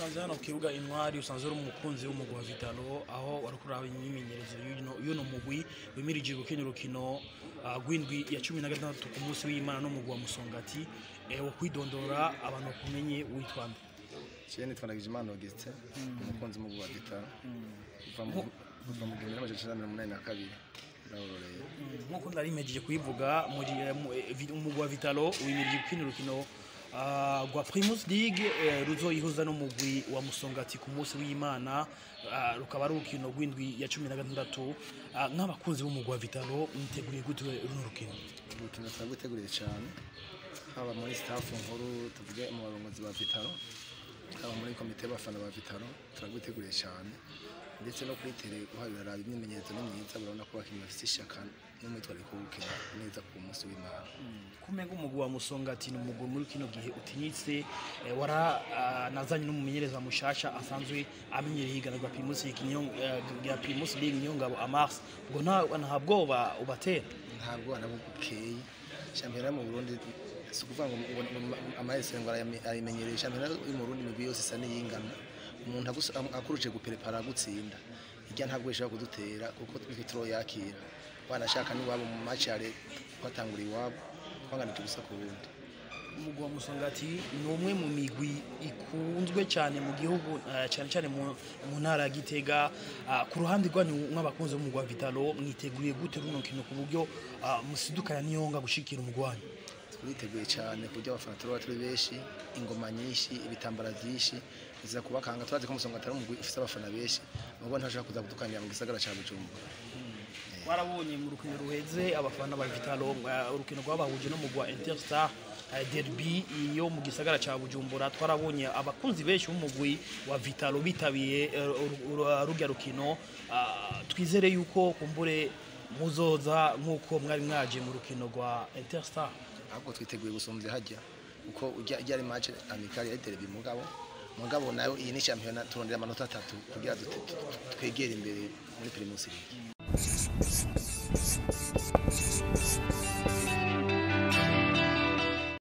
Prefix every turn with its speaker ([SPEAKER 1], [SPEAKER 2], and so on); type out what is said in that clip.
[SPEAKER 1] Ndagusanze hano ku kibuga Intwari, usanzwe uri umukunzi w'umugwi wa Vital'O, aho wariko uraba imyimenyerezo y'uno mugwi wimirije gukina urukino rw'indwi ya 16 ku munsi w'Imana n'umugwi wa Musongati. Wo kwidondora abantu bakumenye, witwa nde?
[SPEAKER 2] Jewe nitwa Ndagijimana Augustin, umukunzi w'umugwi wa Vital'O kuva mu 1982, ndawuroreye.
[SPEAKER 1] Nk'uko nari mpejeje kubivuga, muri umugwi wa Vital'O wimirije gukina urukino rwa Primus League ruzoyihuza n'umugwi wa Musongati ku munsi w'Imana, rukaba ari urukino rw'indwi ya 16. Nk'abakunzi b'umugwi wa Vital'O, mwiteguriye gute runo rukino?
[SPEAKER 2] Urukino turarwiteguriye cyane, haba muri staff nkuru, tuvuge mu barongozi ba Vital'O, haba muri komite y'abafana ba Vital'O, turarwiteguriye cyane. Ndetse no kuri terrain uhaye uraraba, imyimenyerezo ni myiza, urabona ko abakinnyi bafite ishaka n'umwitwarariko wo gukina neza ku munsi w'Imana.
[SPEAKER 1] Kumenga umugwi wa Musongati ni umugwi muri kino gihe utinyitse, wara nazanye n'umumenyereza mushasha asanzwe amenyereye higanwa rya Primus League, niyo rya Primus League, niyo ngabo Amars, ubwo nta bwoba ubatera?
[SPEAKER 2] Ntabwo nabwo bukeye. Shampiyona yo mu Burundi, si ukuvuga ngo amahese ngo arayimenyereye. Shampiyona yo mu Burundi, imigwi yose isa n'iyingana. Umuntu akuruje guprepara gutsinda irya, ntabwo ishobora kudutera kuko nitwe turoyakira, wanashaka n'iwabo mu match aller twatangura iwabo twanganije ubusa ku wundi.
[SPEAKER 1] Umugwi wa Musongati ni umwe mu migwi ikunzwe cyane mu gihugu, cyane cyane mu ntara ya Gitega. Ku ruhande rwanyu nk'abakunzi b'umugwi wa Vital'O, mwiteguye gute runo rukino ku buryo musidukana niyonga gushikira umugwi wanyu?
[SPEAKER 2] Turiteguye cyane ku buryo abafana tuba turi benshi, ingoma nyinshi, ibitambara byinshi biza kubakanga. Turazi ko Musongati ari umugwi ufise abafana benshi, mugo ntashobora kuza kudukangira mu gisagara ca Bujumbura.
[SPEAKER 1] Warabonye mu rukino ruheze abafana ba Vital'O, urukino rwabahuje n'umugwi wa Interstar, derby yo mu gisagara ca Bujumbura, twarabonye abakunzi benshi b'umugwi wa Vital'O bitabiye rurya rukino. Twizere yuko kumbure muzoza nk'uko mwari mwaje mu rukino rwa Interstar.
[SPEAKER 2] Ahubwo twiteguye gusumbya hajya, kuko ujya ari match amicale, yari derby, mugabo nayo iyi ni championnat, turondera amanota 3 kugira twegere imbere muri Primus League.